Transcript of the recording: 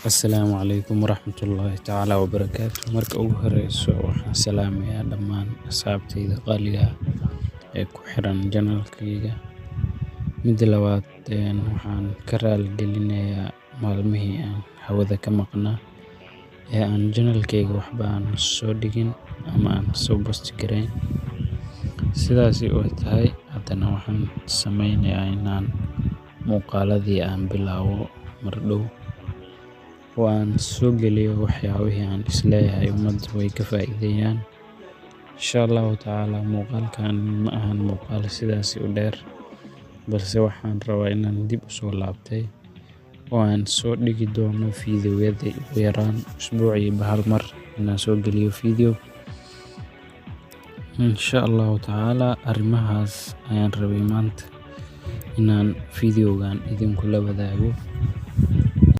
Asalaamu calaykum waraxmatullaahi tacaala wabarakaatu. Marka ugu horeyso, waxaan salaamayaa dhammaan asxaabtayda qaaliga ah ee ku xiran channelkayga. Midda labaad, waxaan ka raali gelinayaa maalmihii aan hawada ka maqnaa ee aan channelkayga waxba aan soo dhigin ama aan soo post gareyn. Sidaasi oo tahay, haddana waxaan sameynayaa inaan muuqaaladii aan bilaabo mar dhow oo aan soo geliyo waxyaabihii aan isleeyahay ummadda way ka faa'iideeyaan. Insha Allahu tacaala, muuqaalkan ma ahan muuqaal sidaasi u dheer, balse waxaan rabaa inaan dib u soo laabtay oo aan soo dhigi doono fiidiyowyada, ugu yaraan usbuuciiba hal mar inaan soo geliyo video. Insha Allahu tacaala, arrimahaas ayaan rabay maanta inaan videogan idinkula wadaago.